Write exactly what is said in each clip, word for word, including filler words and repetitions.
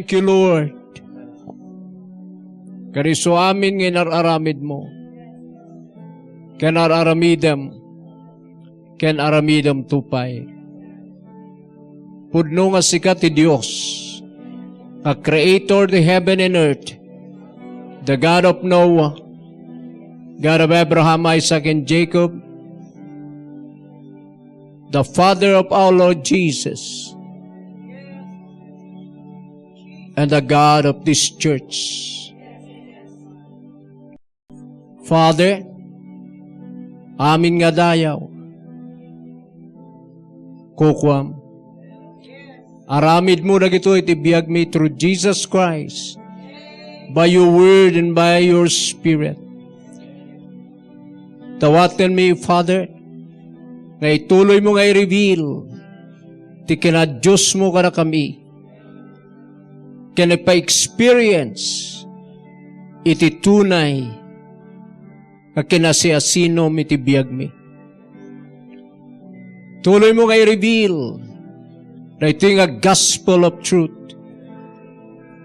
Thank you, Lord. Kaniso amin nga inar-aramidmo. Ken ar-aramidem. Ken aramidem to pay. Pudno nga sika ti Dios, nga creator the heaven and earth, the God of Noah, God of Abraham, Isaac, and Jacob, the Father of our Lord Jesus, and the God of this church. Father, amin nga dayaw, kukuam, aramidmo dagitoy iti biagmi through Jesus Christ, by your word and by your spirit. Dawatenmi, Father, nga ituloymo nga i-reveal ti kinadiosmo kadakami, ken ipa-experience iti tunay nga kinasiasinom iti biagmi. Tuloymo nga i-reveal daytoy nga gospel of truth,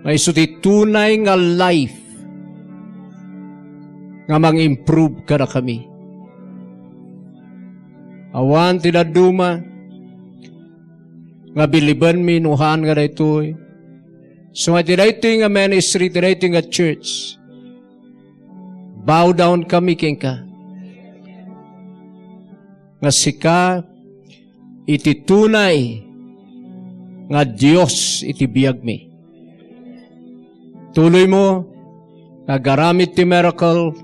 nga isu ti tunay nga life nga mang-improve kadakami. Awan ti dadduma nga bilibenmi no haan nga daytoy. So, iti daytoy nga ministry, iti daytoy nga church, bow down kami kenka, nga sika iti tunay nga Dios iti biagmi. Tuloymo nga agaramid ti miracle,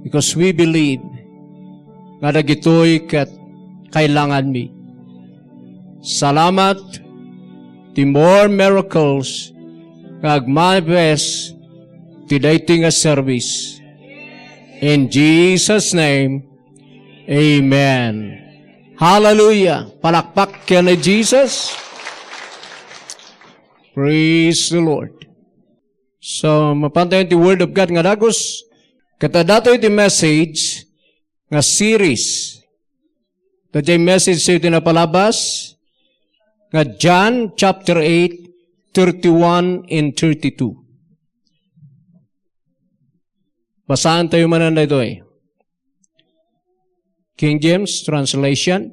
because we believe nga dagitoy ket kailanganmi. Salamat ti more miracles nga agmanifest ti daytoy nga service. In Jesus' name, amen. Hallelujah. Palakpak ken ni Jesus. Praise the Lord. So, mapantayon ti Word of God nga dagus. Ket adda tayo ti message nga series. Daydiay message tayo ti napalabas nga John chapter eight, thirty-one and thirty-two. Basaan tayo manen daytoy. King James translation.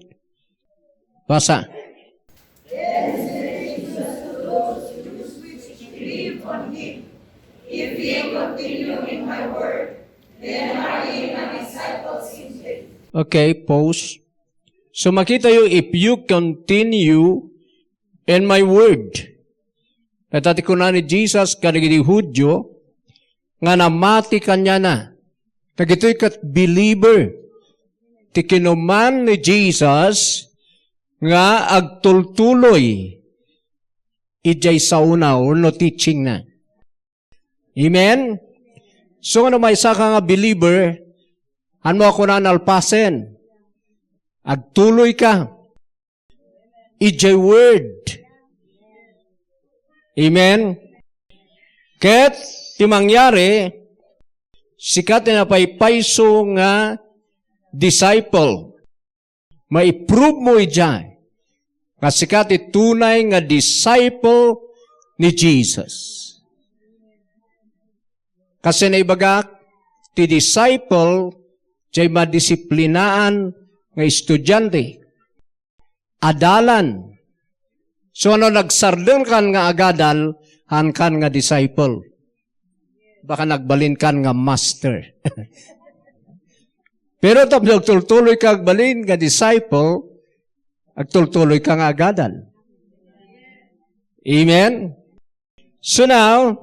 Basa. Then said Jesus to those Jews which believed on him, "If ye continue in my word, then are ye my disciples indeed." Okay, pause. So makita yo, "If you continue in my word." Ita ti kuna ni Jesus kadagiti Judio nga namati kaniana. Dagitoy ket believer ti kinuman ni Jesus nga agtultuloy idiay saona wenno teachingna. Amen? So, no maysa ka nga believer, haan mo a kuna nalpasen? Agtuloy ka idiay word. Amen? Ket ti mangyari, sika ti napaypayso nga disciple. Maiprove mo idiay nga sika ti tunay nga disciple ni Jesus. Kasi naibagak, ti disciple, diay madisiplinaan nga estudiante. Adalan. So, no nagsardengkan nga agadal, haankan nga disciple. Baka nagbalinkan nga master. Pero tapno agtultuloy ka agbalin nga disciple, agtultuloy ka nga agadal. Amen? So now,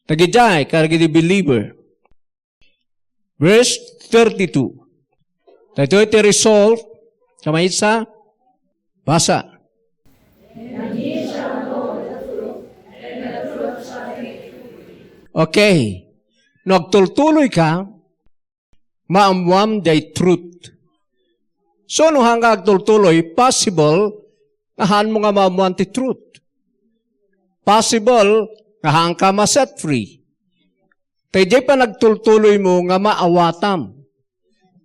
tagidiay, kadagiti believer. Verse thirty-two. Daytoy ti result, kamaysa, basa. Okay. No agtultuloy ka, maammuam diay truth. So, no haanka agtultuloy, possible nga haanmo nga maammuan ti truth. Possible nga haanka ma-set free. Tay diay panagtultuloymo nga maawatam.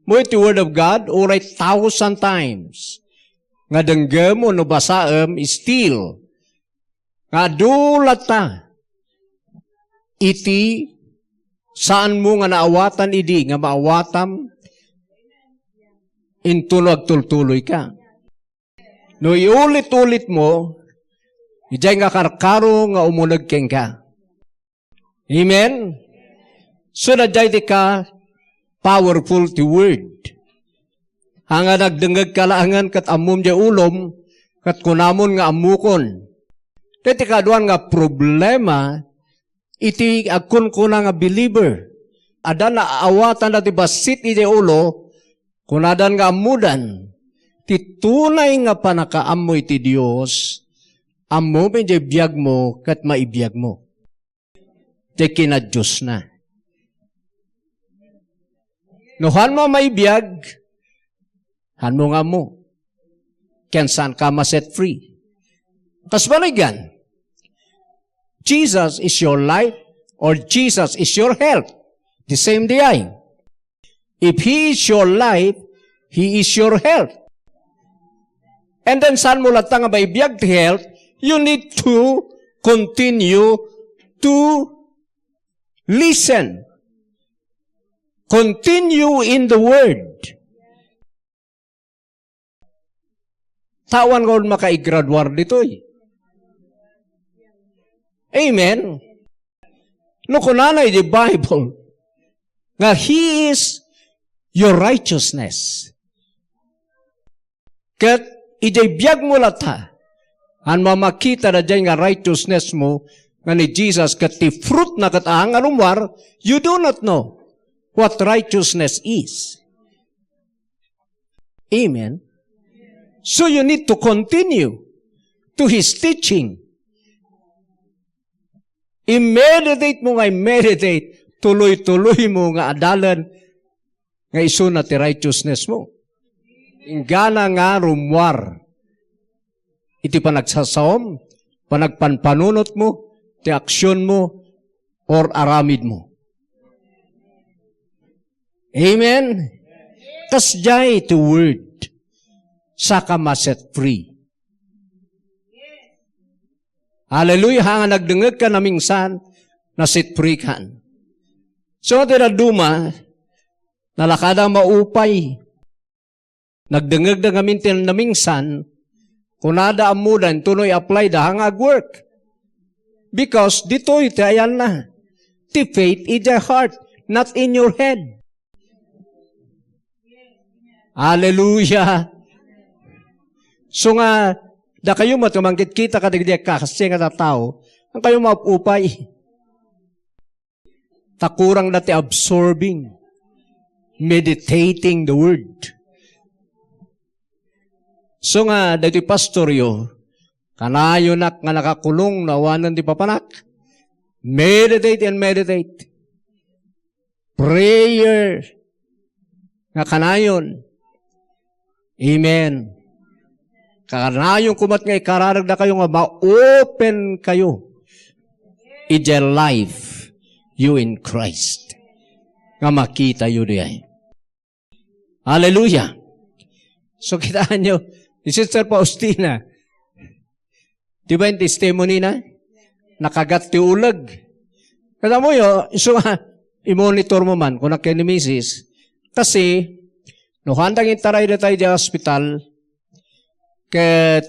Mo iti Word of God, uray thousand times nga denggem wenno basaem, still, nga adu latta iti saanmo nga naawatan idi nga maawatam inton no agtultuloyka. No iulit-ulitmo, idiay nga karkaro nga umuneg kenka. Amen? So, daydiay ti ka powerful ti word. Haan nga nagdengngegka laengen ket ammom diay ulom, ket kunamon nga ammokon. Daydiay ti kaaduan nga problema iti agkunkuna nga believer. Adda naawatan ti bassit idiay ulo, kunadan nga ammodan ti tunay nga pannakaammo iti Dios, ammom idiay biagmo ket maibiagmo. Ti kinadiosna. No haanmo a maibiag, haanmo nga ammo. Ken saanka a ma-set free. Kas baligan, Jesus is your life or Jesus is your health. The same diay. If He is your life, He is your health. And then, saanmo latta nga maibiag ti health, you need to continue to listen. Continue in the word. Tawan nga on makaigraduar ditoy. Amen. No kunana iti Bible nga He is your righteousness. Ket idiay biagmo latta, haanmo a makita daydiay nga righteousness mo nga ni Jesus ket ti fruit na ket haan nga rummuar, you do not know what righteousness is. Amen. So you need to continue to his teaching. I-meditate mo nga i-meditate, tuloy-tuloy mo nga adalen nga isuna ti righteousness mo. Inggana nga rummuar iti panagsasaom, panagpanpanunot mo, ti aksyon mo, or aramid mo. Amen? Kasdiay ti word, saka ma-set free. Hallelujah! Haan nga nagdengngegka namingsan, na-set free kan. So, ti dadduma, nalakada maupay. Nagdengngegda ngamin ti namingsan, kunada ammoda intono i-apply da nga agwork. Because ditoy ti ayanna. Ti faith is the heart, not in your head. Hallelujah. So nga, dakayo met nga mangkitkita kadagiti agkakasdiay nga tattao, haankayo maupay. Ta kurangda ti absorbing, meditating the word. So nga, dagiti pastoryo, kanayonak nga nakakulong no awanen ti papanak. Meditate and meditate. Prayer nga kanayon. Amen. Kanayon koma met nga ikararagdakayo nga ma-open kayo idiay life you in Christ. Nga makitayo diay. Hallelujah. So, kitaenyo, ni Sister Faustina, di ba yung testimony na? Nakagat ti uleg. Katamoyo, isu nga, i-monitor mo man, kung ni misis. Kasi, no handang itaray dayta idiay hospital, ket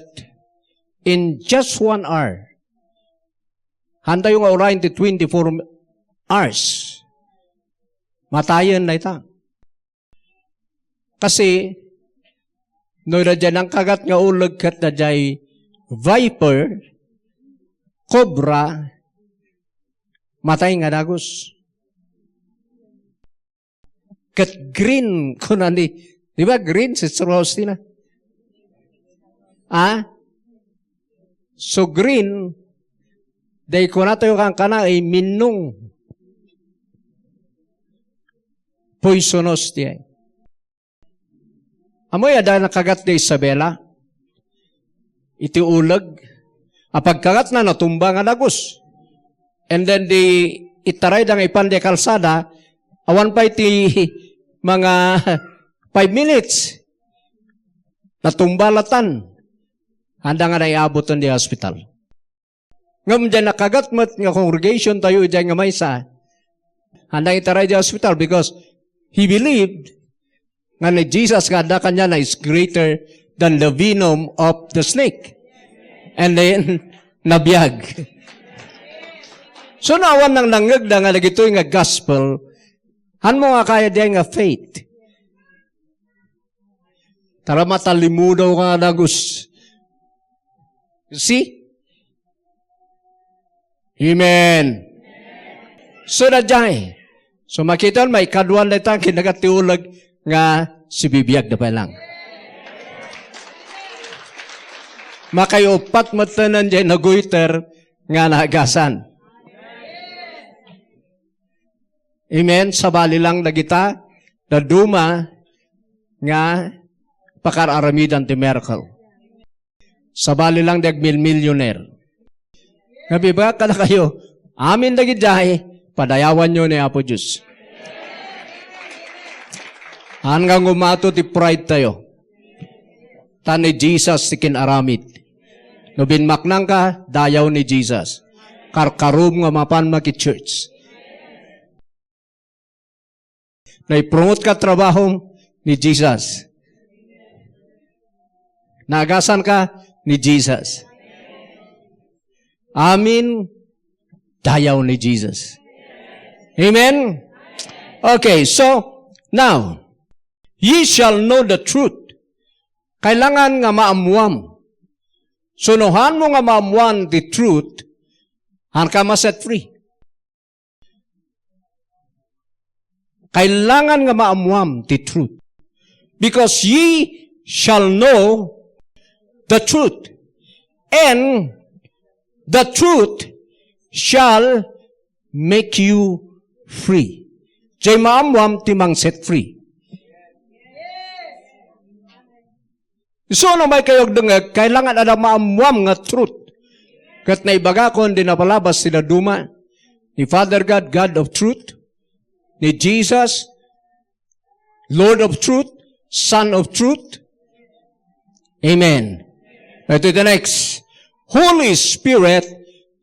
in just one hour, handayo nga urayen ti twenty-four hours. Matayen dayta. Kasi, no daydiay nangkagat nga uleg ket daydiay viper, cobra, matay nga dagus. Ket green, kuna ni, di ba green, Sister Faustina? Ah? So green, dayta kunatayo kankana, ay minnong. Poisonous diay. Amoy adda nakagat da Isabela iti uleg. A pagkagatna, natumba nga dagus. And then di itarayda nga ipan di kalsada, awan pay ti mga five minutes. Natumba latan. Handa nga naiabutan di hospital. Ngem diay nakagat met nga congregation tayo idiay nga maysa, anda itaray di hospital because he believed nga ni Jesus nga adda kaniana is greater than the venom of the snake. And then, nabiag. So, no awan nang nangngegda nga dagitoy nga gospel, han mo nga kaya diay nga faith? Tara, matalimudaw nga dagus. See? Amen. So, daydiay. So, makita, maikadua dayta, kinagat ti uleg nga sibibiag da pay lang. Makaiupat met ten diay nagoiter nga naagasan. Amen. Sabali lang dagita, dadduma nga pakar-aramidan ti miracle. Sabali lang di agmilmilyoner. Nga ibagak kadakayo, amin dagidiay, padayawanyo ni Apo Dios. Haan nga umato ti pride tayo. Ta ni Jesus ti kin-aramid. No binmaknangka, dayaw ni Jesus. Karkarom nga mapan maki-church. Naiprungotka trabahom ni Jesus. Naagasanka ni Jesus. Amin, dayaw ni Jesus. Amen? Okay, so, now, ye shall know the truth. Kailangan nga maammuam. So, no haan mo nga maammuan the truth, haanka ma-set free. Kailangan nga maammuam ti truth. Because ye shall know the truth, and the truth shall make you free. Diay maammuam ti mang-set free. Isu no maykayo agdengngeg, kailangan adda maammuam nga truth. Ket naibagakon di napalabas ti dadduma, ni Father God, God of truth, ni Jesus, Lord of truth, Son of truth. Amen. Ito the next. Holy Spirit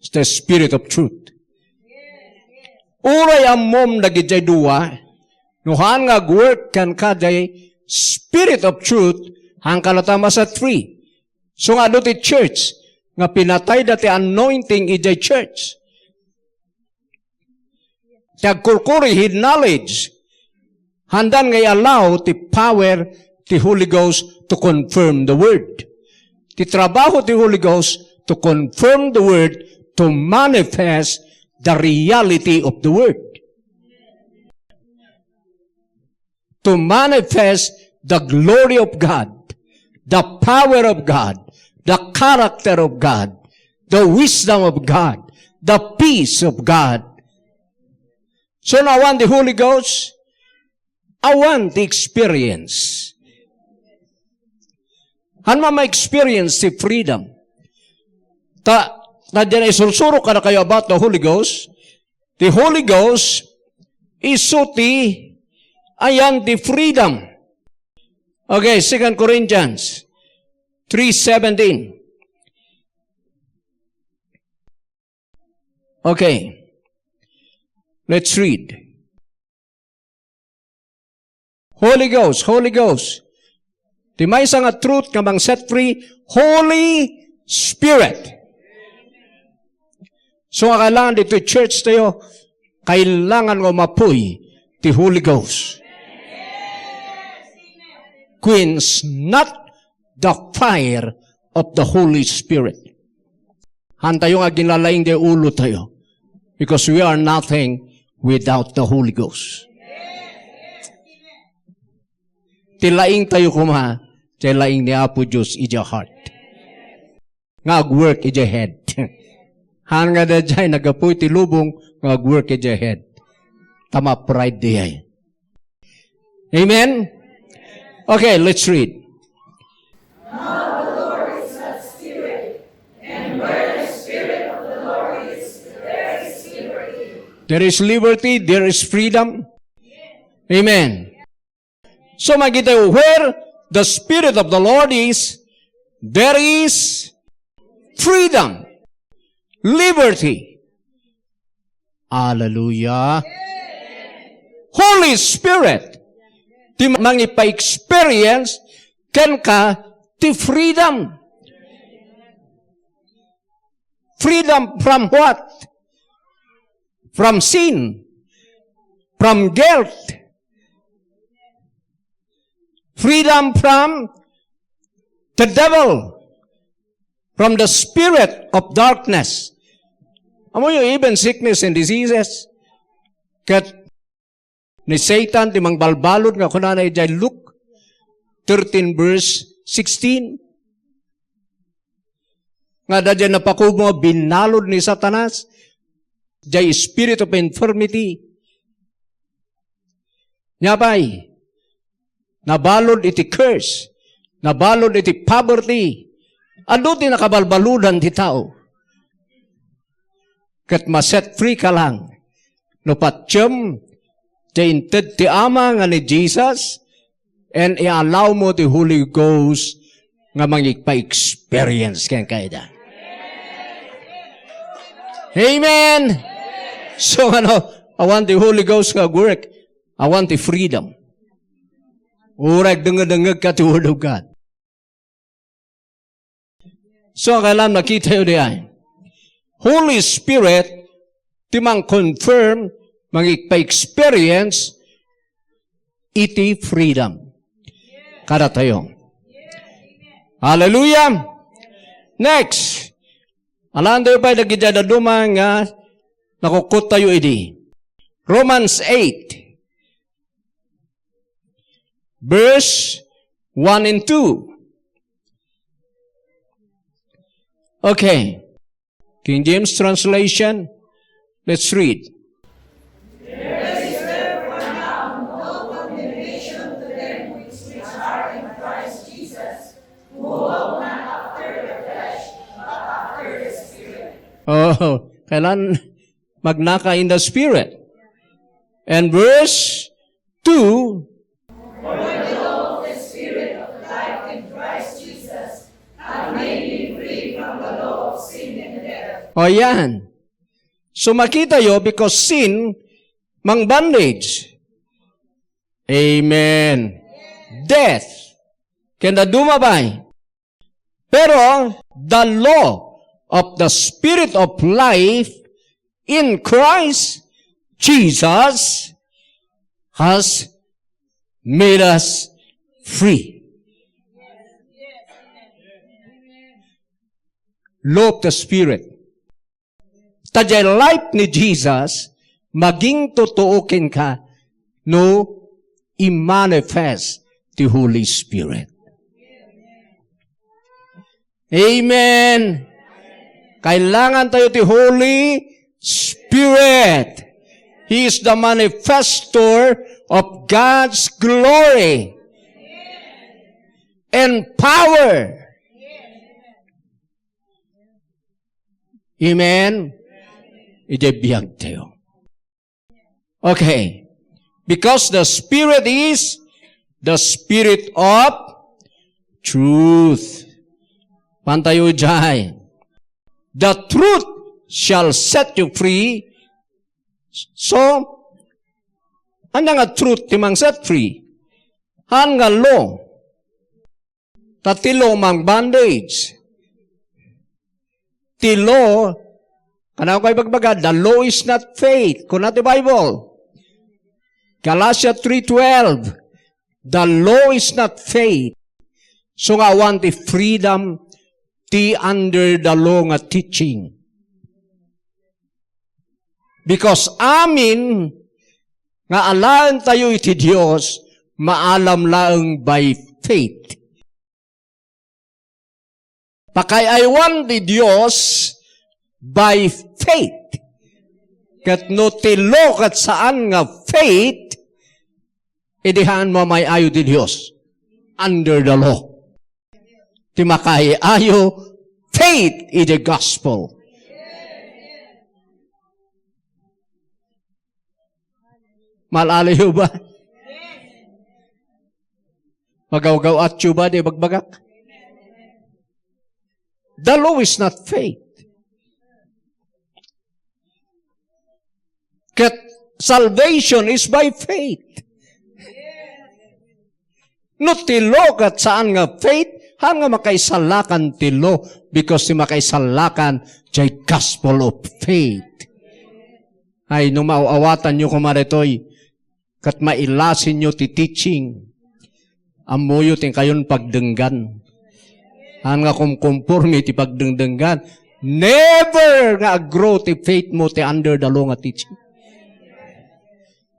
is the Spirit of truth. Uray ammom dagidiay dua, no haan nga agwork kenka diay Spirit of truth, haanka latta ma-set free. So nga adu ti church, nga pinatayda ti anointing idiay church. Ti agkurkuri, hid knowledge, haandan nga i-allow ti power ti Holy Ghost to confirm the word. Ti trabaho ti Holy Ghost to confirm the word, to manifest the reality of the word. To manifest the glory of God, the power of God, the character of God, the wisdom of God, the peace of God. So, no awan the Holy Ghost, awan the experience. Haan man ma-experience ti freedom. Ta, ta diay isursuro kadakayo about the Holy Ghost, the Holy Ghost, isu ti ayan ti freedom. Okay, Second Corinthians three seventeen. Okay. Let's read. Holy Ghost, Holy Ghost. Ti maysa nga truth nga mang-set free, Holy Spirit. So, nga kailangan ditoy church tayo, kailangan nga umapoy ti Holy Ghost. Quench not the fire of the Holy Spirit. Haan tayo nga aginlalaing diay ulo tayo. Because we are nothing without the Holy Ghost. Ti laing tayo koma, ti laing ni Apo Dios idiay heart. Nga agwork idiay head. Haan nga daydiay naggapu iti lubong nga agwork idiay head. Ta ma-pride diay. Amen? Okay, let's read. Now the Lord is the Spirit, and where the Spirit of the Lord is, there is liberty. There is liberty, there is freedom. Amen. So, makita tayo, where the Spirit of the Lord is, there is freedom. liberty. Hallelujah. Holy Spirit, ti mangipa-experience kenka ti freedom. Freedom from what? From sin, from guilt, freedom from the devil, from the spirit of darkness. Amoyo, even sickness and diseases. Ket ni Satan ti mangbalbalud nga kunana idiay Luke thirteen verse sixteen, nga adda diay napakubo nga binalud ni Satanas, diay spirit of infirmity. Nia pay, nabalud iti curse, nabalud iti poverty. Adu ti nakabalbaludan ti tao. Ket ma-set free ka lang no patiem ti inted ti Ama nga ni Jesus, and i-allow mo ti Holy Ghost nga mangipa-experience kenka ida. Amen! So, ano, awan ti Holy Ghost nga work, awan ti freedom. Uray agdengngedengngeg ka ti Word of God. So, kailan makita yu di ay? Holy Spirit, ti mang-confirm, mangipa-experience, iti freedom. Kadatayo. Hallelujah! Next, alaantayo pay dagiti dadduma nga nakukuttayo idi. Romans eight, verse one and two. Okay. King James translation. Let's read. Oh, kailan magnaka in the Spirit? And verse two. For the law of the Spirit of life in Christ Jesus have made me free from the law of sin and death. O, yan. So, makita yo, because sin, mang bondage. Amen. Death. Ken dadduma pay. Pero the law of the Spirit of life in Christ Jesus has made us free. Law of the Spirit. Ta diay life ni Jesus, maging totoo kenka no i-manifest ti Holy Spirit. Amen. Kailangan tayo ti Holy Spirit. He is the manifestor of God's glory and power. Amen? Idiay biag tayo. Okay. Because the Spirit is the Spirit of truth. Pantayo jay. The truth shall set you free. So, ania nga truth ti mang set free? Haan nga law. Ta ti law mang bondage. Ti law, kanako ibagbaga, the law is not faith. Kuna ti Bible. Galatia three twelve, the law is not faith. So nga awan ti freedom ti under the law nga teaching. Because amin nga alaen tayo iti Dios, maalam laeng by faith. Pakaay-aywan ti Dios by faith. Ket no ti law ket saan nga faith, idi haan mamay-ayo ti Dios under the law. Ti makaay-ayo, faith in the gospel. Maalalayo ba? Magawgaw-atyo ba di bagbagak? The law is not faith. Ket salvation is by faith. No ti law ket saan nga faith, haan nga makaisalakan ti law, because ti makaisalakan, jay gospel of faith. Ay, no maaw-awatanyo koma ditoy, ket mailasinyo ti teaching, ammoyo ti kayon pagdenggan. Haan nga kumkumporme ti pagdengdenggan. Never nga aggrow ti faith mo ti under the law nga teaching.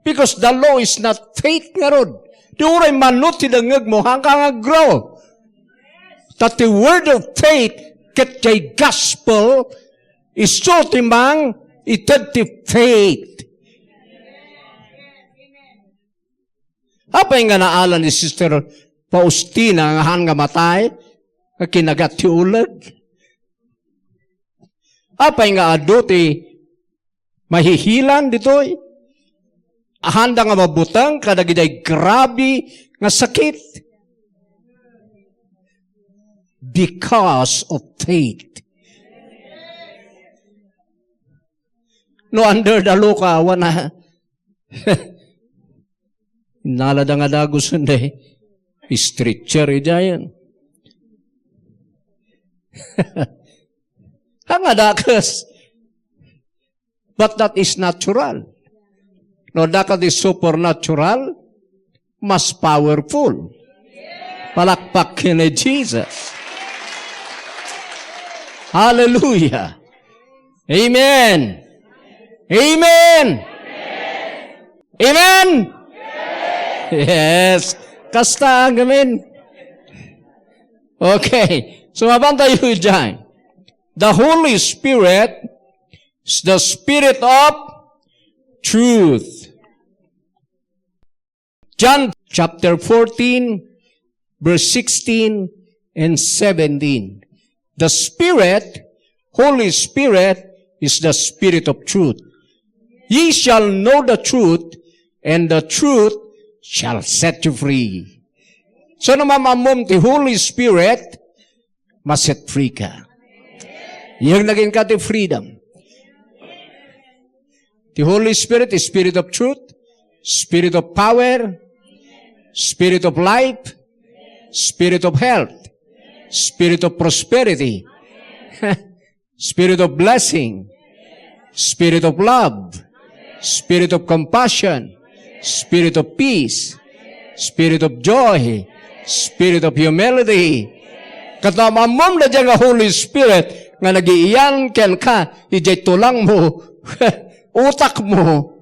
Because the law is not faith ngarud. Di uray mano ti dengngeg mo, haan ka nga aggrow. Ta ti word of faith, ket jay gospel, isu ti mang ited ti faith. Apay nga naala ni Sister Faustina nga haan nga matay, nga kinagat ti uleg? Apay nga adu ti mahihilan ditoy? Handa nga mabuteng kadagiti grabe nga sakit. Because of faith. No under the law ka, awan na. Nalada nga dagus, hindi. Stretcher, idiayen. Ang adakas. But that is natural. No, that is supernatural, mas powerful. Palakpak ken ni Jesus. Hallelujah. Amen. Amen. Amen. Yes. Kasta, amen. Okay. So, mabanta yu dyan. The Holy Spirit is the Spirit of truth. John chapter fourteen, verse sixteen and seventeen. The Spirit, Holy Spirit, is the Spirit of truth. Ye shall know the truth, and the truth shall set you free. So, no maam-ammom ti Holy Spirit, ma-set free ka. Iyagna kenka ti freedom. Ti Holy Spirit is Spirit of truth, Spirit of power, Spirit of life, Spirit of health, Spirit of prosperity, Spirit of blessing, Spirit of love, Spirit of compassion, Spirit of peace, Spirit of joy, Spirit of humility. Ket no ammom daydiay nga Holy Spirit nga nagiiyan kenka idiay tulangmo, utakmo,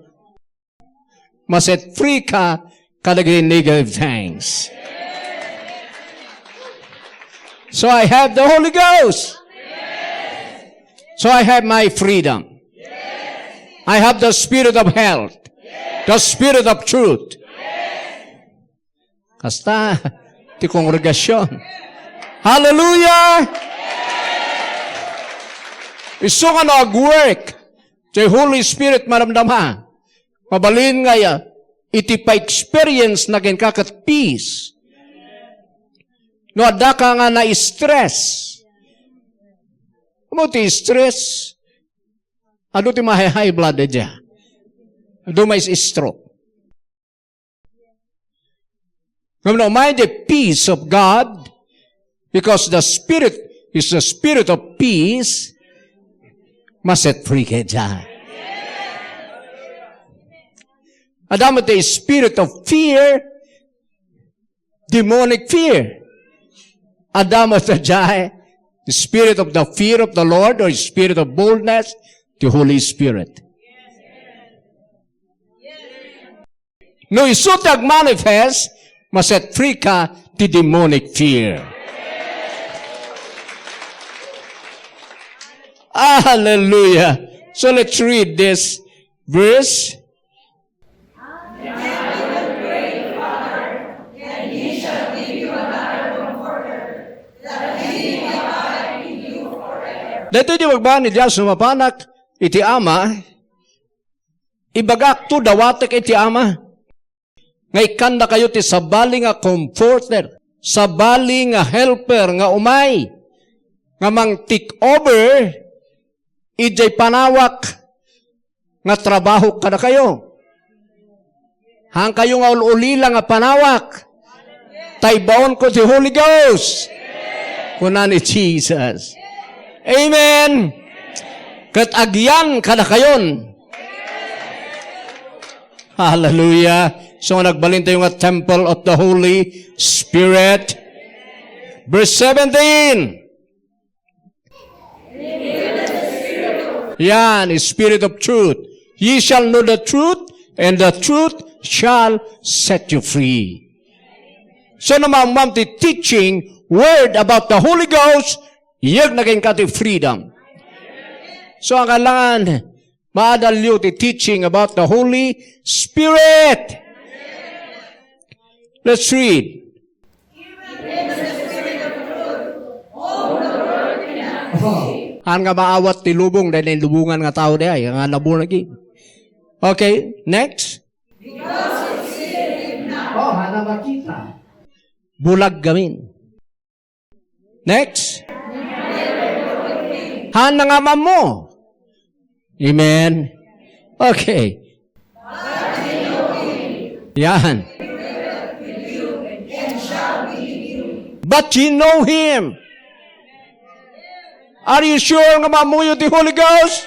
ma-set free ka kadagiti negative things. So I have the Holy Ghost. So I have my freedom. I have the Spirit of health, the Spirit of truth. Kasta, ti kongregasyon. Hallelujah! Isu nga no ag-work, ti Holy Spirit madamdama. Mabalin nga ya, iti pa-experience na kenka ket peace. No, adda ka nga na-stress. Amo ti stress? Adu ti ma-high blood dia. Adu ma-stroke. Ngem no, may the peace of God, because the Spirit is the Spirit of peace, ma-set free ka dia. Adda met ti spirit of fear, demonic fear. Adda met daydiay, the spirit of the fear of the Lord or spirit of boldness, the Holy Spirit. No isu ti agmanifest, ma-set free ka ti demonic fear. Hallelujah. So let's read this verse. Daytoy ti mabagbagi ni Dios no mapanak iti Ama, ibagakto, dawatek iti Ama, nga ikkannakayo ti sabali nga comforter, sabali nga helper nga umay, nga mang-take over idiay panawak nga trabahok kadakayo. Haankayo nga ul-ulila nga panawak. Ta ibaonko ti Holy Ghost. Kuna ni Jesus. Amen. Ket agyan kadakayon. Hallelujah. So, nagbalintayo nga temple of the Holy Spirit. Verse seventeen. Yan, Spirit of truth. Ye shall know the truth, and the truth shall set you free. So, no maammoam ti teaching, word about the Holy Ghost, yegna kenka ti freedom. So, ang kailangan, maadalyo ti teaching about the Holy Spirit. Let's read. Haan nga maawat ti lubong, daydi lubongan nga tao, daydi nga nabulag. Okay, next. Oh, haan a makita. Bulag gamin. Next. Haan nga maammo. Amen. Okay. Yan. But you know Him. Are you sure nga maammoyo ti Holy Ghost?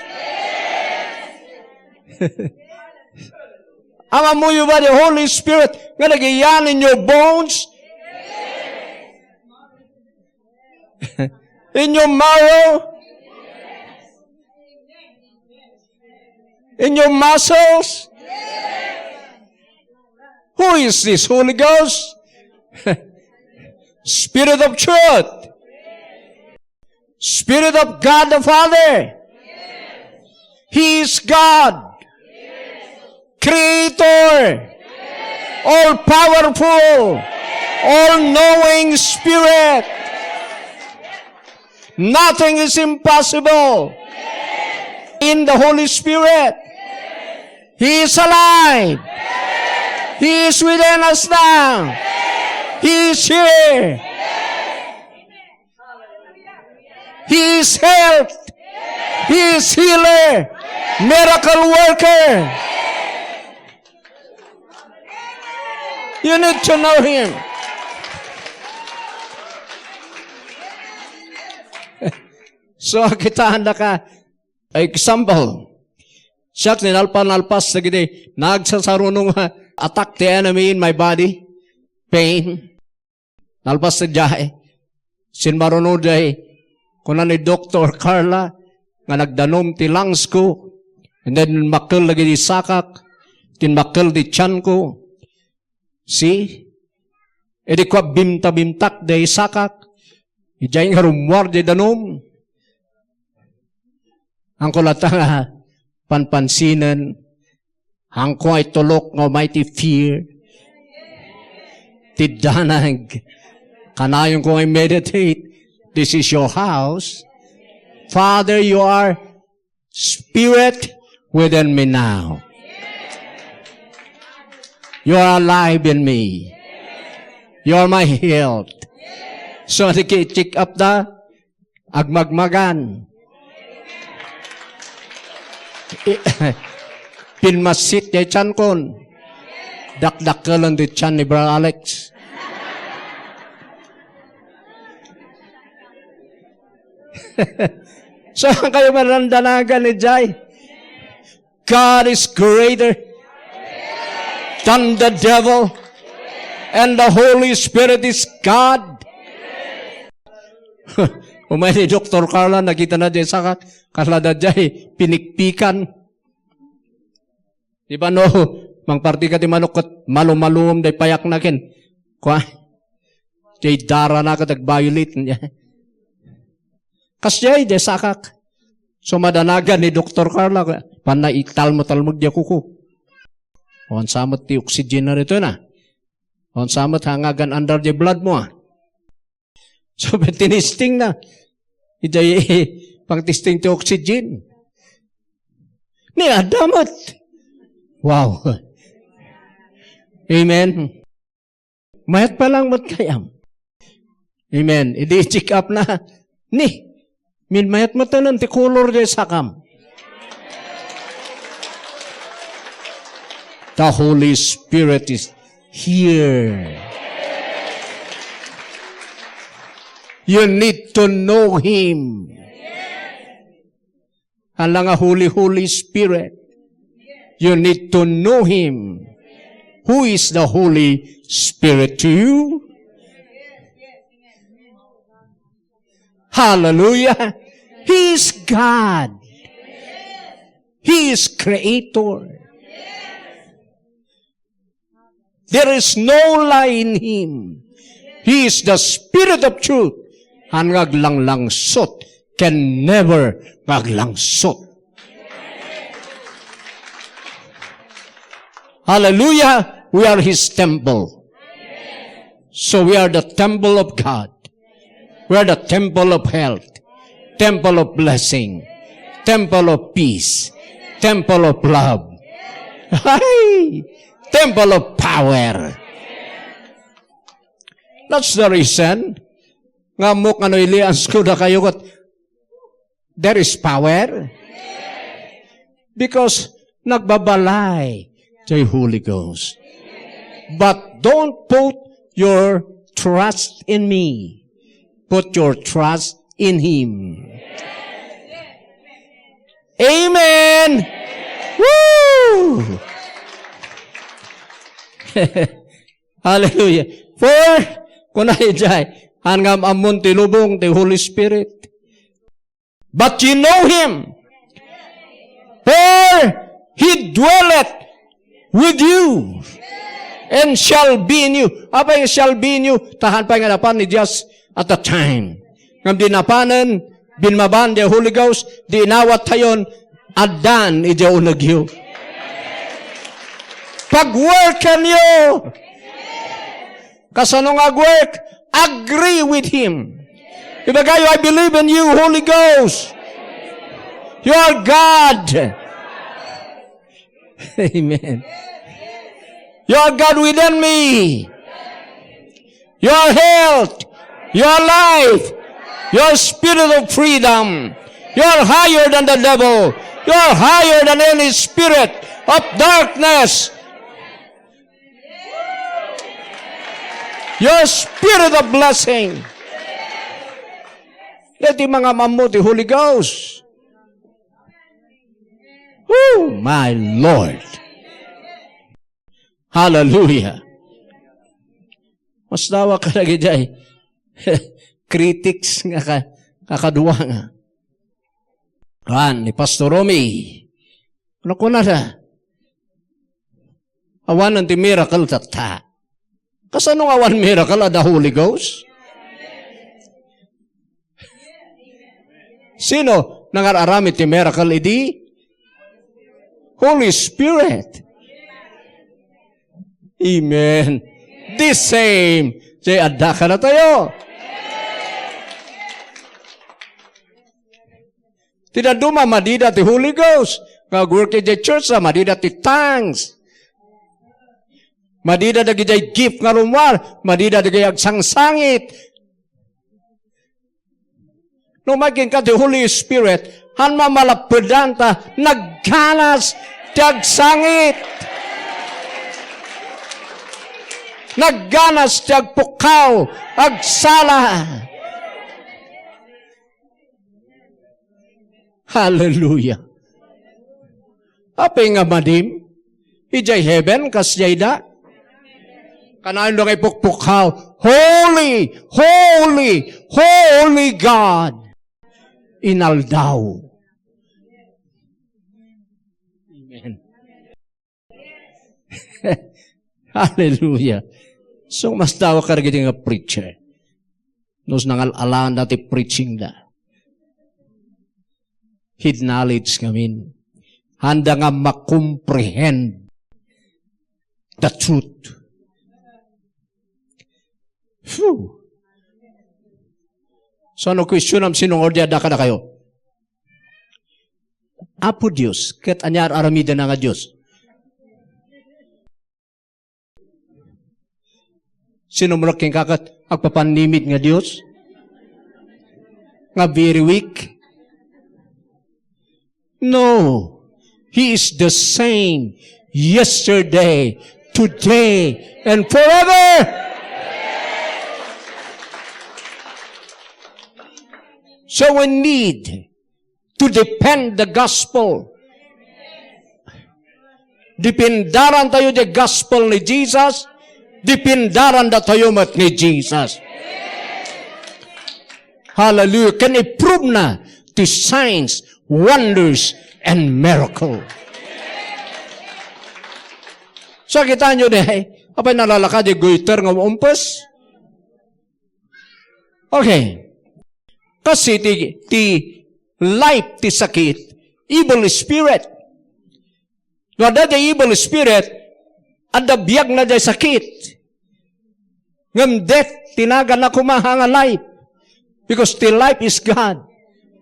Maammoyo ba ti Holy Spirit nga nag-iyan in your bones? In your marrow? In your muscles? Who is this Holy Ghost? Spirit of truth. Spirit of God the Father. He is God. Creator. All powerful. All knowing Spirit. Nothing is impossible in the Holy Spirit. He is alive. He is within us now. He is here. He is health. He is healer. Miracle worker. You need to know Him. So, kitaen da ka, example, siak, nalpas-nalpas dagiti nagsasaruno nga attack ti enemy in my body, pain. Nalpas ti diay. Simmaruno diay, kuna ni Doktor Carla, nga nagdanum ti lungs ko, and then makkel dagiti sakak, tinmakkel ti tiyan ko. See? Idi kua, bimta-bimtak diay sakak, idiay nga rummuar diay danum. Haanko latta nga panpansinen, haanko nga itulok nga umay ti fear. Ti danag. Kanayonko nga i-meditate. This is your house. Father, you are Spirit within me now. You are alive in me. You are my health. So, check up da. Agmagmagan. I-, pinmassit diay tiankon. Dakdakkelen ti tian ni Brother Alex. Saan kayo marandanagan ni Jai? God is greater than the devil, and the Holy Spirit is God. Umay ni Doktor Carla, nakitana diay sakak, kasla da diay pinikpikan. Di ba no, mangparti ka ti manok ket malumaluom diay payakna ken, kua, diay darana ket ag-violet. Kasdiay, diay sakak. So, madanagan ni Doktor Carla, panna italmo-talmog diay kuko. Awan sa met ti oxygen na ditoy na. Awan sa met ha nga agan-andar diay blood mo, ah. So, tinisting na. Idiay pangtisting ti oxygen. Ni adda met. Wow. Amen. Mayat pa lang met kayam. Amen. Idi check up na. Ni, min mayat met ti color diay sakam. The Holy Spirit is here. You need to know Him. Hala nga Holy, Holy Spirit. You need to know Him. Who is the Holy Spirit to you? Hallelujah. He is God. He is Creator. There is no lie in Him. He is the Spirit of truth. Haan nga aglanglangsot, can never nga aglangsot. Hallelujah! We are His temple. So we are the temple of God. We are the temple of health, temple of blessing, temple of peace, temple of love. Ay! Temple of power. That's the reason nga ammok no iliansko dakayo ket there is power. Because nagbabalay the Holy Ghost. But don't put your trust in me. Put your trust in Him. Amen. Woo! Hallelujah. For, kuna idiay, haan nga am-ammon ti lubong ti Holy Spirit. But you know Him, for He dwelleth with you and shall be in you. Apay nga shall be in you? Ta haan pay nga napan ni Jesus at the time. Ngem di napanen, binmaban di Holy Ghost, di inawat tayon, addan iti unegyo. Pagworken yo. Kasano nga agwork? Agree with Him. Ibagayo, "I believe in you, Holy Ghost. You are God." Amen. You are God within me. Your health, your life, your spirit of freedom. You are higher than the devil. You are higher than any spirit of darkness. Your spirit of blessing. Daytoy mangam-ammo ti Holy Ghost. Oh, my Lord. Hallelujah. Masdawa ka dagidiay critics nga ka-, kakadua nga. Kuan, ni Pastor Romy. Ano kunada? Awanen ti miracle tatta. Kasano nga awan miracle a the Holy Ghost? Sino nangar-aramid ti miracle idi? Holy Spirit. Amen. The same. Say, adda kadatayo. Ti dadduma, madida ti Holy Ghost. Nga agwork idiay church, ah, madida ti tongues. Madida dagidiay gift nga rummuar. Madida dagidiay agsangsangit. No, umay kenka ti Holy Spirit, haan mamalappedan ta nagganas ti agsangit. Nagganas ti agpukkaw, agsala. Hallelujah. Apay nga madim? Idiay heaven, kasdiay da? Kanayon da nga ipukpukkaw, "Holy, holy, holy God." Inaldaw. Amen. Hallelujah. So, masdawa ka dagiti nga preacher. No, nangal-alanda ti preaching da. Head knowledge ngamin. Haanda nga ma-comprehend the truth. Phew. So, no question am sino nga ordi adda kadakayo? Apo Dios, ket ania ar-aramidna nga Dios? Sino met kenka ket agpapannimid nga Dios? Nga very weak? No. He is the same Yesterday, today, and forever. So we need to defend the gospel. Dependaren tayo ti gospel ni Jesus, dependaren datayo met ni Jesus. Hallelujah. Ken i-prove na ti signs, wonders, and miracle. So, kitaenyo di, apay nalalaka di goiter nga umpes? Okay. Kasi ti, ti life ti sakit, evil spirit. No adda ti evil spirit, adda biagna ti sakit. Ngem death, ti naganna koma nga life. Because the life is God.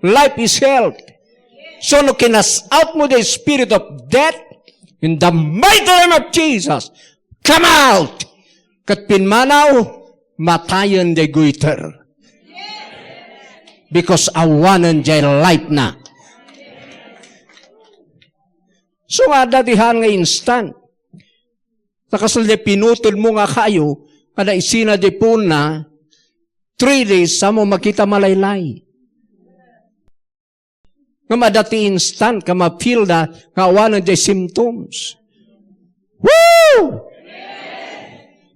Life is health. So no kinas-out mo the spirit of death, in the mighty name of Jesus, come out! Ket pimmanaw, matayen jay goiter. Because awanen jay life na. So nga, adda ti haan nga instant. Ta kasla jay pinutod mo nga kayo, kada isina jay puonna, three days, sa mo makita malaylay. Nga madati instant, nga ma-feel da, nga awanen jay symptoms. Woo!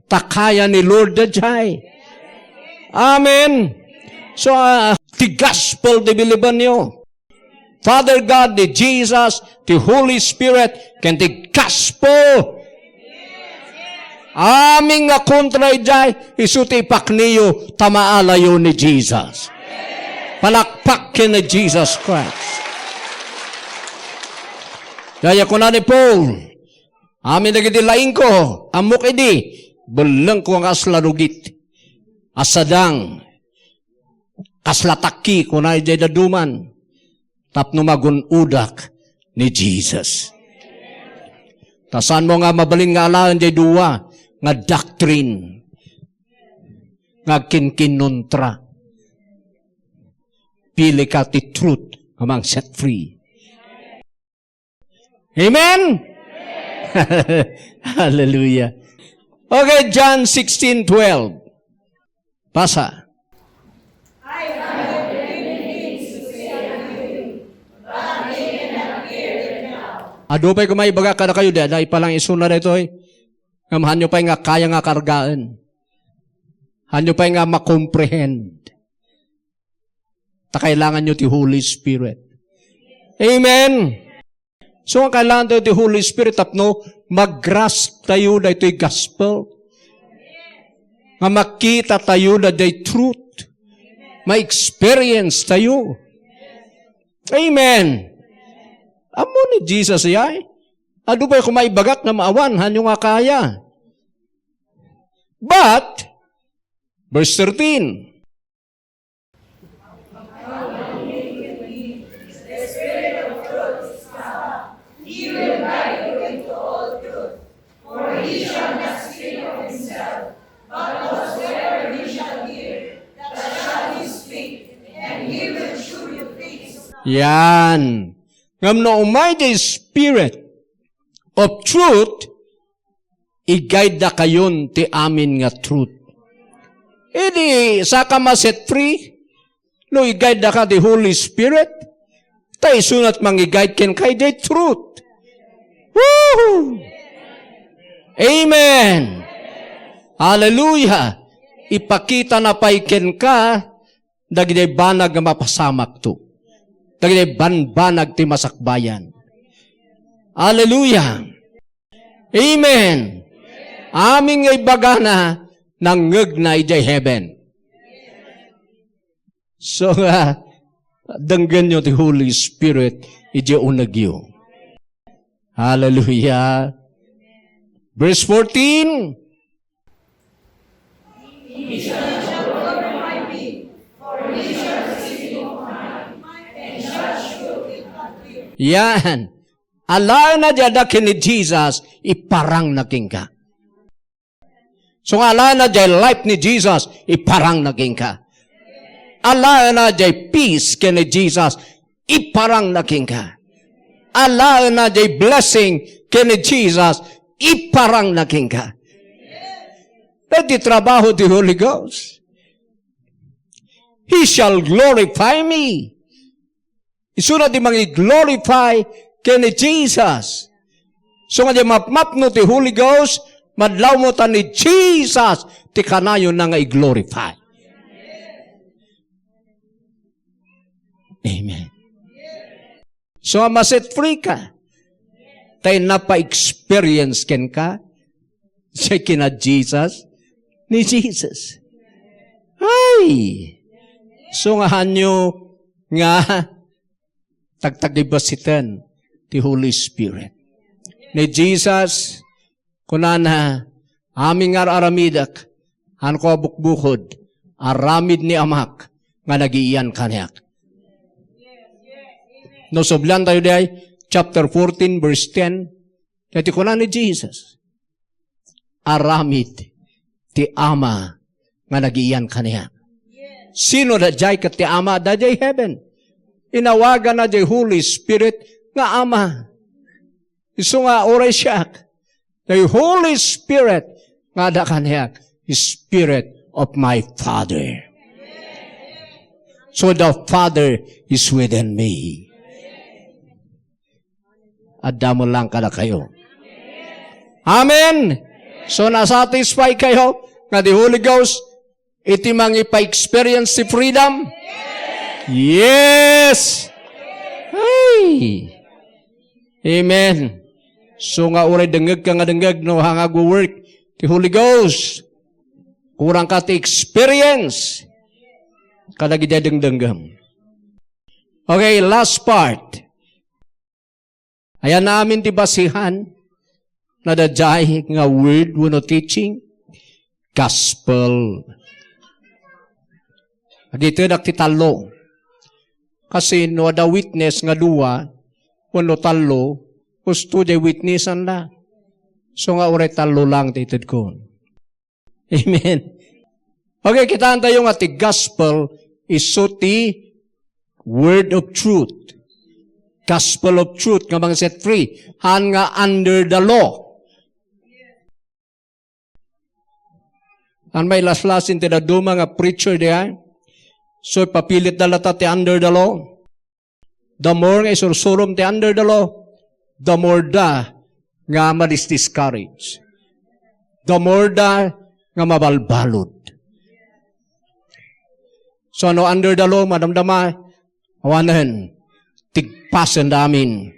Ta kaya ni Lord da jay. Amen. So, ah, the gospel, the believe niyo. Father God, ni Jesus, ti Holy Spirit, ken ti gospel. Amin nga kontra idiay, isu ti ipakniyo, ta maalayo ni Jesus. Palakpak ken ni Jesus Christ. Kaya kuna ni Paul, amin dagiti laingko, ammok idi, bellengko nga kasla rugit. Asadang, kasla takki, kuna idiay daduman. Tapno magun-odak ni Jesus. Ta saan mo nga mabalin nga alaen jay dua nga doctrine nga agkinkinontra. Pili ka ti truth nga mang set free. Amen? Hallelujah. Okay, John sixteen twelve. Pasa. Adu pay koma ibagak kadakayo, di, da ipalang isuna daytoy. Ngem haanyo pay nga kaya nga kargaen. Haanyo pay nga makomprehend. Ta kailanganyo ti Holy Spirit. Amen. So, nga kailangan tayo ti Holy Spirit tapno mag-grasp tayo daytoy gospel. Nga makita tayo daytoy truth. Ma-experience tayo. Amen. Ammo ni Jesus, yay? Adu pay koma ibagak nga maawan, haanyo nga kaya. But, verse thirteen, Yan. Ngem no umay the Spirit of truth, i-guide dakayon ti amin nga truth. Idi, saka ma-set free, no i-guide daka ti Holy Spirit, ta isunat mangi-guide kenka idiay truth. Woohoo! Amen! Hallelujah! Ipakita na pay kenka dagiti banag nga mapasamakto. Dagiti banbanag ti masakbayan. Hallelujah! Amen! Amin nga ibagana, nangngegna idiay heaven. So, ah, denggenyo ti Holy Spirit idiay unegyo. Hallelujah! Verse fourteen, Yan. Alaenna diay adda ken ni Jesus, iparangna kenka. So nga alaenna diay life ni Jesus, iparangna kenka. Alaenna diay peace ken ni Jesus, iparangna kenka. Alaenna diay blessing ken ni Jesus, iparangna kenka. Daytoy trabaho ti Holy Ghost. He shall glorify me. Isuna ti mangi-glorify ken ni Jesus. So nga di mapmapno ti Holy Ghost, madlawmo ta ni Jesus ti kanayonna nga i-glorify. Amen. So, a ma-set free ka. Tay napa-experience kenka. Siya kina Jesus. Ni Jesus. Ay! So, nga hanyo nga tagtagibasiten ti Holy Spirit. Ni Jesus, kunana, "Amin nga ar-aramidek, hanko a bukbukod, aramid ni Amak nga nagiian kaniak." No, sublan tayo diay, chapter fourteen, verse ten. Daytoy kuna ni Jesus, "Aramid ti Ama nga nagiian kaniak." Sino daydiay ket ti Ama? Daydiay heaven. Inawaganna diay Holy Spirit nga Ama. Isu nga uray siak, the Holy Spirit nga adda kaniak, Spirit of my Father. So the Father is within me. Adda met lang kadakayo. Amen! So, nasatisfy kayo nga the Holy Ghost iti mangipa-experience ti freedom? Yes! Ay! Amen. So nga uray dengngegka nga dengngeg no haan nga agwo-work ti Holy Ghost. Kurang ka ti experience kadagiti dengdenggem. Okay, last part. Ayan amin ti basihan. Nadaydiay nga word wenno teaching, gospel. Agitedak ti tallo. Kasi no adda witness nga dua wenno tallo, husto diay witnessanna. So nga uray tallo lang ti itedko. Amen. Okay, kitaan tayo nga ti gospel isu ti word of truth. Gospel of truth nga mga set free. Haan nga under the law. Haan mailaslasin ti dadduma nga preacher diay. So, ipapilitda latta ti under the law. The more nga isursurom ti under the law, the more da nga madisdiscourage. The more da nga mabalbalud. So, no under the law, madamdama, awanen, tigpasen da amin,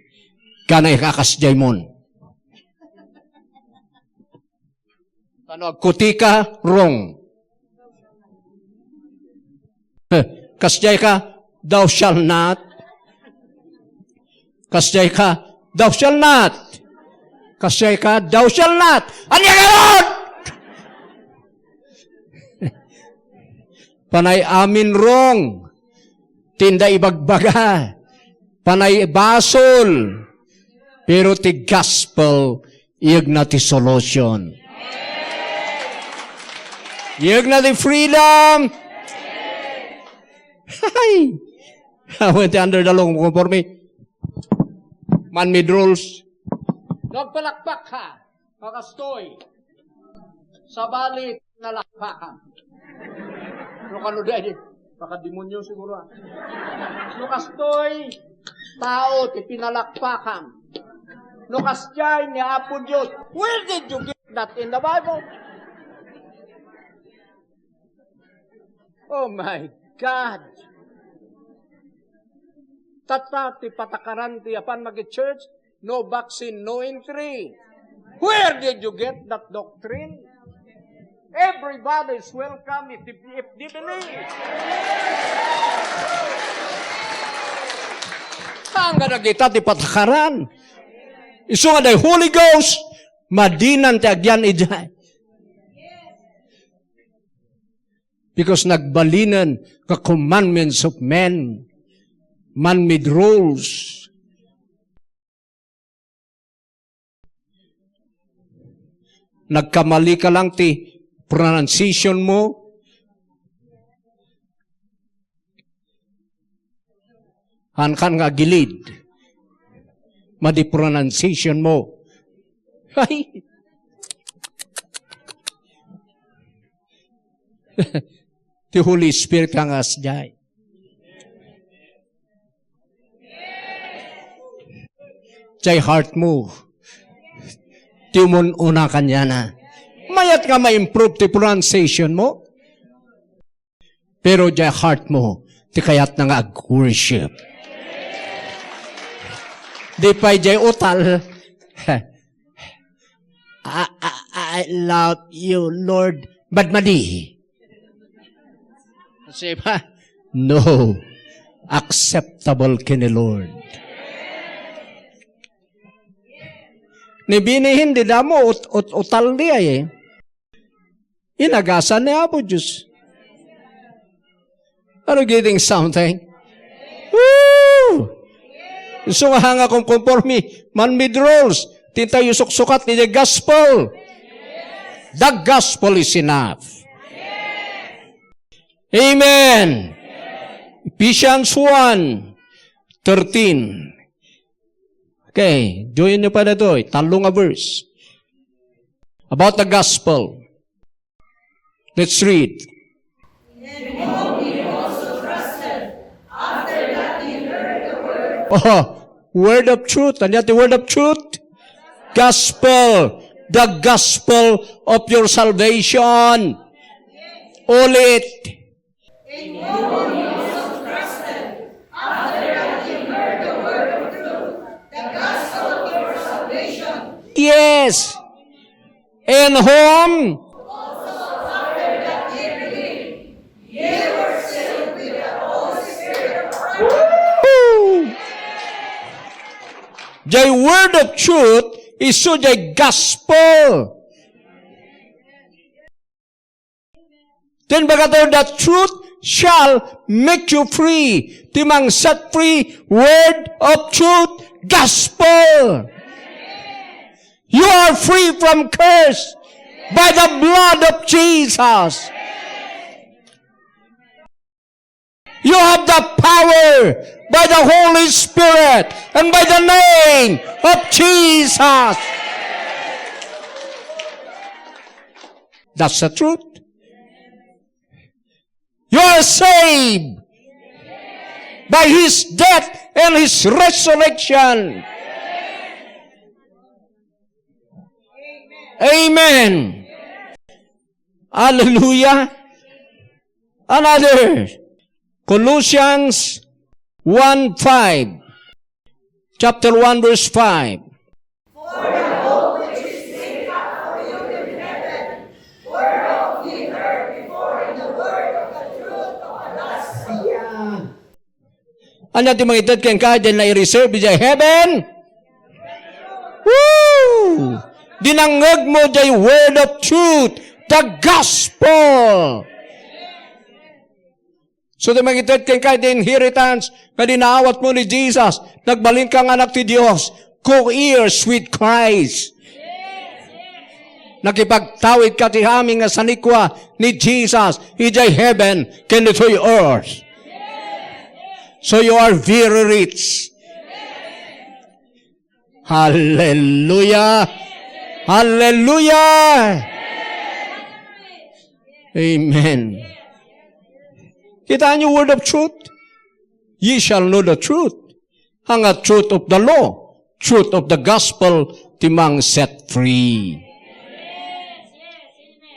kanay kakasdiaymon. Tano agkutika, wrong. Eh, kasdiay ka, thou shall not. Kasdiay ka, thou shall not. Kasdiay ka, thou shall not. Ania garud? Panay amin wrong. Ti inda ibagbaga. Panay basol. Pero ti gospel, iyegna ti solution. Iyegna ti freedom. Hay! Awan ti under the law, konforme. Man-made rules. Nagpalakpak ka. Kakastoy. Sabali, pinalakpakan. No kano daydi, baka demonyo siguro, ah. No kastoy, tao ti pinalakpakan. No kasdiay ni Apo Dios. Where did you get that in the Bible? Oh my God! Tatta ti patakaran ti apan magi-church, no vaccine, no entry. Where did you get that doctrine? Everybody is welcome if, if they believe. Saan nga dagita ti patakaran? Isu nga day Holy Ghost, madinan ti agyan idiay. Because nagbalinen ka commandments of men, man-made rules. Nagkamali ka lang ti pronunciation mo. Hankan nga agilid. Madi pronunciation mo. Ay! Ti Holy Spirit nga ngasdiay. Jay heart mo. Ti umun-una kaniana. Mayat nga ma-improve ti pronunciation mo. Pero jay heart mo, ti kayatna nga ag-worship. Di pay jay utal. "I, I, I love you, Lord." Madmadi. Kasi ba? No. Acceptable ken ni Lord. Ni binihin di damo ut, ut, utal di ay eh. Inagasan ni Apo Diyos. Are you getting something? Woo! So nga nga kung konforme, man-made rules, tintayo suksukat ni the gospel. The gospel is enough. Amen. Ephesians one thirteen. Okay, join niyo pa na to, eh. Tallo nga verse. About the gospel. Let's read. In whom ye also trusted, after that ye heard the word. Oh, word of truth. Ania ti word of truth? Gospel. The gospel of your salvation. Ulit. In whom ye also trusted, after that ye heard the word of truth, the gospel of your salvation. Yes. In whom? Also after that ye believed, ye were sealed with the Holy Spirit of promise. Woo! Jay word of truth isu jay gospel. Then, baga tayo, "The truth shall make you free." Ti mangset free, word of truth, gospel. You are free from curse by the blood of Jesus. You have the power by the Holy Spirit and by the name of Jesus. That's the truth. You are saved by his death and his resurrection. Amen. Hallelujah. Another. Colossians one five. Chapter one, verse five. For the hope which is laid up for you in heaven, whereof ye heard before in the word of the truth of the gospel. Ania ti mangited kenka, diay nai-reserve idiay heaven? Woo! Dinangngeg mo diay word of truth, the gospel. So, ti mangited kenka iti inheritance nga dinaawat mo ni Jesus, nagbalinka nga anak ti Dios, co-heirs with Christ. Nakipagtawid ka ti amin nga sanikua ni Jesus, idiay heaven, ken ditoy earth. So you are very rich. Hallelujah! Hallelujah! Amen. Kita niyo, word of truth? Ye shall know the truth. Ang truth of the law, truth of the gospel, ti mangset free.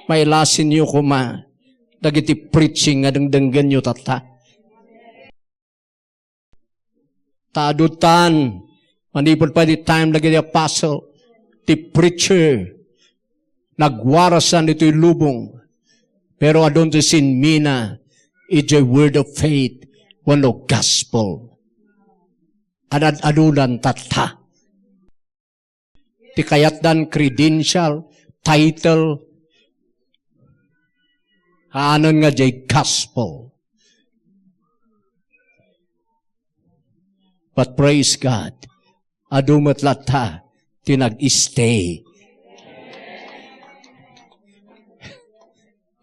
Mailasin niyo koma dagiti preaching nga dengdenggen niyo tatta. Ta adu tan, manipud pay ti time dagiti apostle, ti preacher, nagwarasan ditoy lubong, pero adun ti sinmina idiay word of faith wenno gospel. Ad-ad-adudan tatta. Ti kayatdan credential, title, haanen nga diay gospel. But praise God, adu met latta ti nag-stay.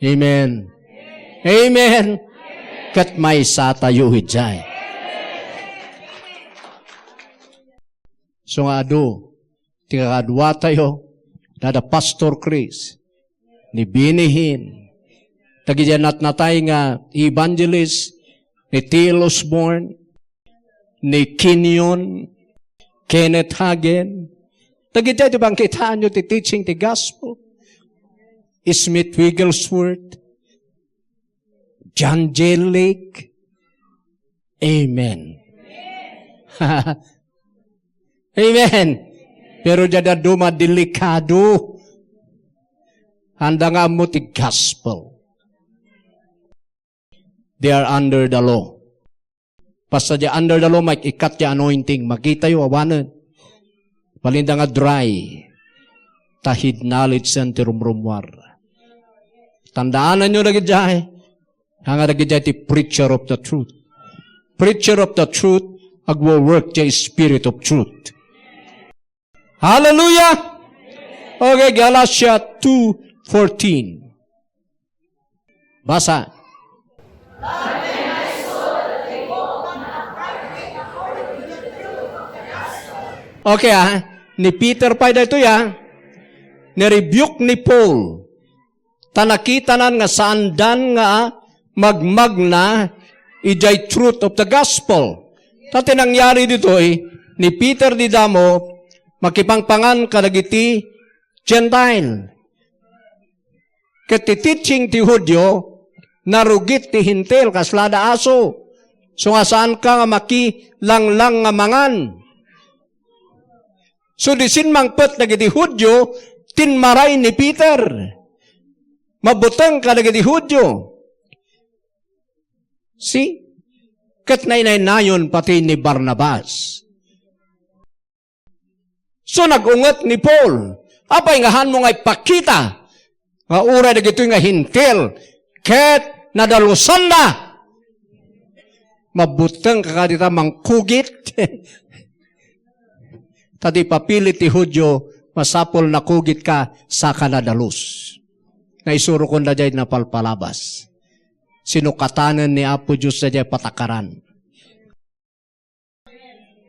Amen. Amen. Ket maysa tayo idiay. So nga adu, ti kakaduatayo, dada Pastor Chris, ni Benny Hinn, dagiti natnatay nga evangelist, ni T L Osborne, ni Kenyon, Kenneth Hagin, dagiti ti bangkitaanyo ti teaching ti gospel, Smith Wigglesworth, John J. Lake. Amen. Amen. Pero diay dadduma, delikado. Haanda nga ammo ti gospel. They are under the law. Basta diay under the law, maikkat ti anointing. Makitayo, awanen. Balinda nga dry. Ta hidden knowledge ti rumrumuar. Tandaananyo dagidiay. Nga dagidiay ti preacher of the truth. Preacher of the truth, agwo-work ti Spirit of truth. Hallelujah! Okay, Galatia two fourteen. Basa. Okay, ah. Ni Peter pay daytoy, ah. Ni-rebuke ni Paul. Ta nakitanan nga saandan nga magmagna idiay truth of the gospel. Ta ti nangyari ditoy, ni Peter dida met, makipangpangan kadagiti Gentile. Ket ti teaching ti Judio, narugit ti Hentil, kasla da aso. So nga saanka nga makilanglang nga mangan. So, di simmangpet dagiti Judio, tinmaray ni Peter. Mabuteng kadagiti Judio. See? Ket nainaynayon pati ni Barnabas. So, nag-unget ni Paul. Apay nga haanmo nga ipakita nga uray dagitoy nga Hentil ket nadalosanda. Mabuteng ka kadi ta mangkugit. Ta di papilit ti Judio, masapul nakugit ka, saka nadalus. Nga isurokon daydiay napalpalabas. Sinukatanen ni Apo Dios daydiay patakaran.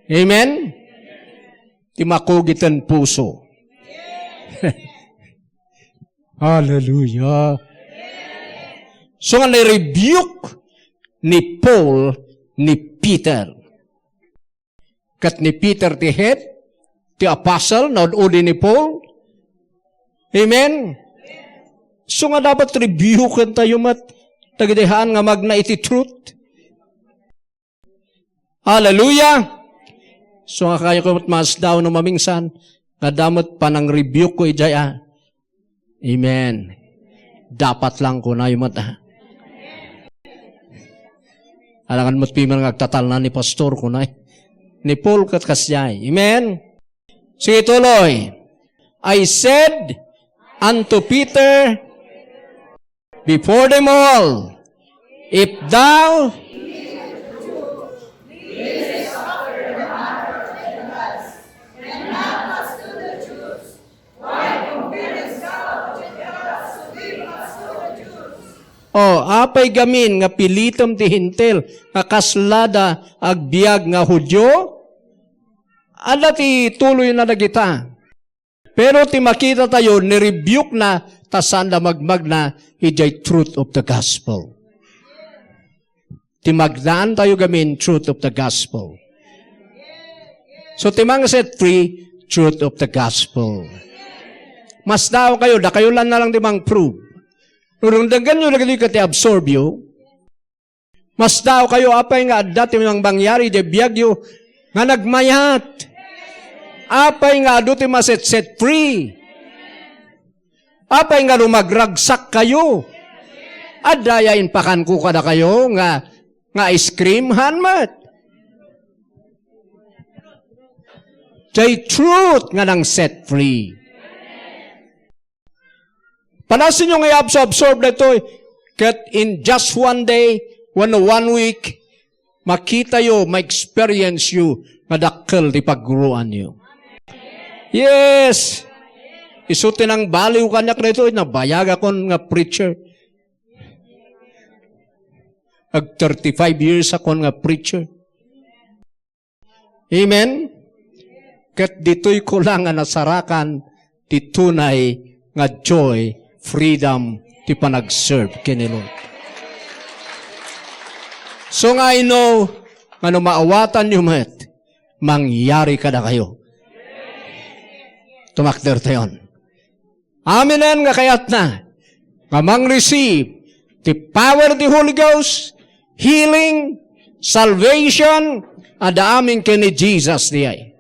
Amen? Ti makugiten puso. Hallelujah. So nga ni-rebuke ni Paul ni Peter. Ket ni Peter ti head, ti apostle, naud-udi ni Paul. Amen? So nga dapat rebuken tayo met, dagiti haan nga magna iti truth. Hallelujah! So nga kayo ko met masdaw no mamingsan, nga damet panang rebuke ko idiay, ah. Amen. Dapat lang kunayo met, ah. Alangan met piman nga agtatalna ni pastor kunay. Ni Paul ket kasdiay. Amen. Sige, tuloy. I said unto Peter, before them all, if thou Oh, apay gamin nga pilitem ti Hentil nga kasla da agbiag nga Judio? Adda ti tuloyna dagita. Pero ti makita tayo, ni-rebuke na, ta saan da magmagna idiay truth of the gospel. Ti magnaan tayo gamin, truth of the gospel. So, ti mangset free, truth of the gospel. Masdaw kayo, dakayo lang na lang ti mang-prove. Nurong denggan nyo lagi ket ti absorb yo. Masdaw kayo, apay nga adda ti mang-, mangyari di biag yo nga nagmayat. Apay nga adu ti maset-set free. Apay nga rumagragsak kayo? Adda ya impakanko kadakayo nga, nga ice cream? Haan met. Diay truth nga nang set free. Panasenyo nga i-abso-, absorb daytoy. Ket in just one day, wenno one week, makitayo, ma-experience yo nga dakkel ti pagguruanyo. Yes! Isu ti nangbaliw kaniak daytoy, nabayagakon nga preacher. Ag thirty-five years akon nga preacher. Amen? Ket ditoy ko lang nga nasarakan ti tunay nga joy, freedom, ti panagserve ken ni Lord. So nga I know nga no maawatanyo met, mangyari kadakayo. Tumakder tayon. Aminen nga kayatna nga mang-receive ti power of the Holy Ghost, healing, salvation, adda amin ken ni Jesus diay.